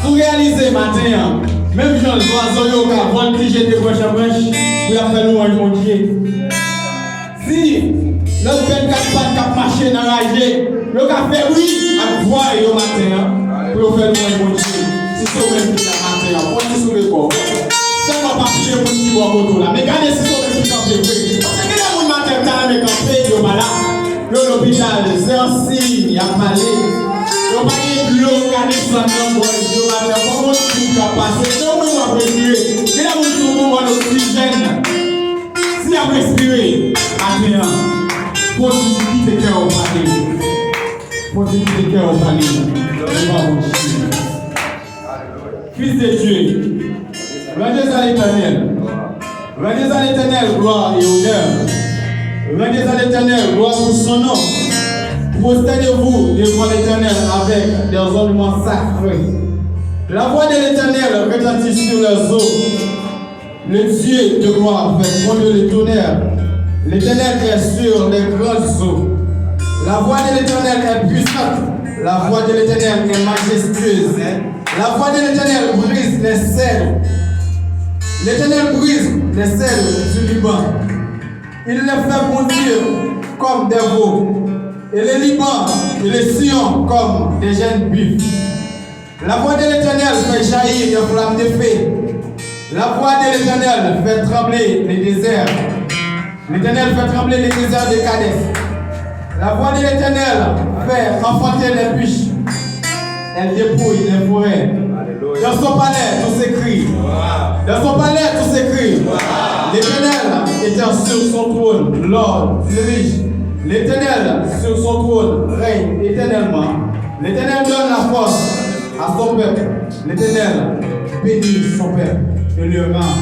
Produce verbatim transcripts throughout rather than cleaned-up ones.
Pou reyalize maten an, menm jan zwazo yo ka vòltije de branch an branch pou y ap fè lwanj Bondye. Si lòt bèt k ap pàn, k ap mache nan raje, yo ka fè bri ak vwa yo maten an pou yo fè lwanj Bondye. Si se ou menm ki la maten an, pran ti soulye kò w. Sèlman pa touche moun ki bò kote w la. Men gade si se ou menm ki kanpe vre. Paske gen de moun maten an ta renmen kanpe, yo pa la. Yo lopital, se yon siy y ap pale. Yo pa gen dlo k ka desann nan gòj yo maten an. Fò moun ki ka pase. Se ou menm w ap respire. Gen de moun sou bonbòn oksijèn. Si y ap respire maten an, fò w kite kè w pale. Fò w kite kè w pale. Devan Bondye. Fils de Dieu, rendez à l'Éternel. Rendez à l'Éternel gloire et honneur. Rendez à l'Éternel gloire pour son nom. Prosternez-vous devant l'Éternel avec des ornements sacrés. La voix de l'Éternel retentit sur les eaux. Le Dieu de gloire fait gronder le tonnerre. L'Éternel est sur les grandes eaux. La voix de l'Éternel est puissante. La voix de l'Éternel est majestueuse. La voix de l'Éternel brise les cedres. L'Éternel brise les cedres du Liban. Il les fait bondir comme des veaux, et le Liban et le Sion comme des jeunes buffles. La voix de l'Éternel fait jaillir des flammes de feu. La voix de l'Éternel fait trembler le désert. L'Éternel fait trembler le désert de Kadès. La voix de l'Éternel fait enfanter les buches. Elle dépouille les forêts. Dans son palais, tout s'écrie. Dans son palais, tout s'écrie. L'Éternel était sur son trône, l'or dirige. L'Éternel sur son trône règne éternellement. L'Éternel donne la force à son peuple. L'Éternel bénit son peuple et le rend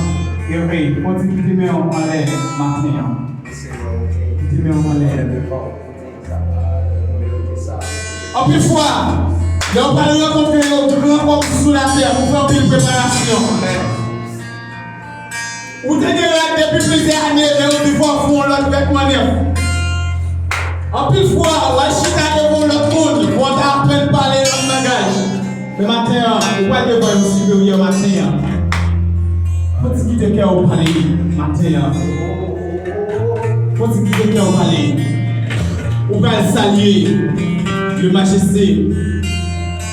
heureux. Fò w kite men w anlè maten an. Kite men w anlè. Anpil fwa, lè w pral rankontre yon gran òm sou latè, ou fè anpil preparasyon. Ou te gen rad depi plizyè ane, men ou di fò w fè yon lòt vètman nèf. Anpil fwa, w al chita devan yon lòt moun, fò w ta aprann pale lòt langaj. Men maten an, ou pral devan yon siperyè maten an. Fò w kite kè w pale maten an. Fò w kite kè w pale. Ou pral salye le majeste.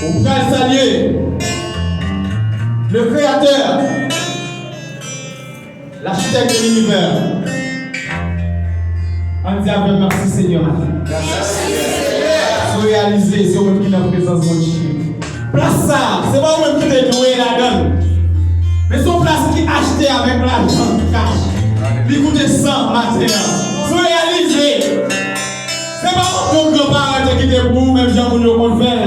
Ou pral salye le Créateur. L'architecte de l'univers. Ann di avè m, mèsi Senyè maten. Si w reyalize, se ou menm ki nan prezans Bondye. Plas sa a, se pa ou menm ki te dwe ladan l. Men se yon plas ki achte avèk lajan kach. Li koute san maten an. Si w reyalize, se pa yon granparan te kite pou ou, menm jan moun yo konn fè l.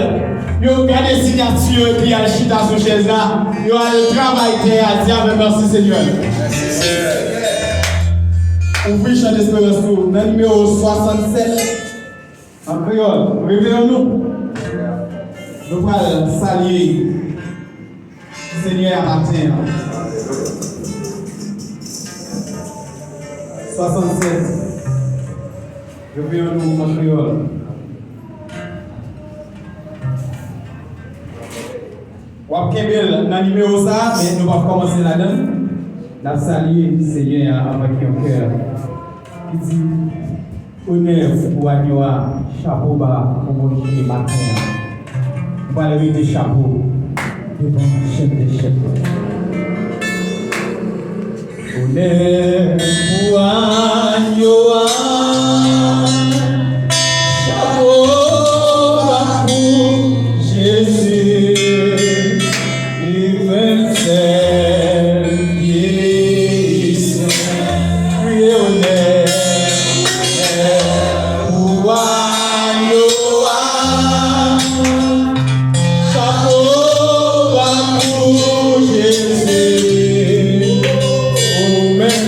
Yo gade siyati yo epi y al chita sou chèz la. Yo al travay tè a, di avè m, mèsi Senyè. Ouvri chan desperans ou nan nimewo swasannsèt an kreyòl. Reveyon nou. Nou pral salye Senyè a maten an. Swasannsèt. Reveyon nou an kreyòl. W ap kenbe l nan nimewo sa a, men nou p ap kòmanse ladan l. N ap salye Senyè a avèk yon kè ki di, onè pou agno a, chapo ba pou Bondye maten an. Nou pral rete chapo devan Chèf dè chèf la. Onè pou agno a, chapo ba pou Jezi, li menm sèl ki sen. Kriye onè pou agno a. Chapo ba pou Jezi, ou menm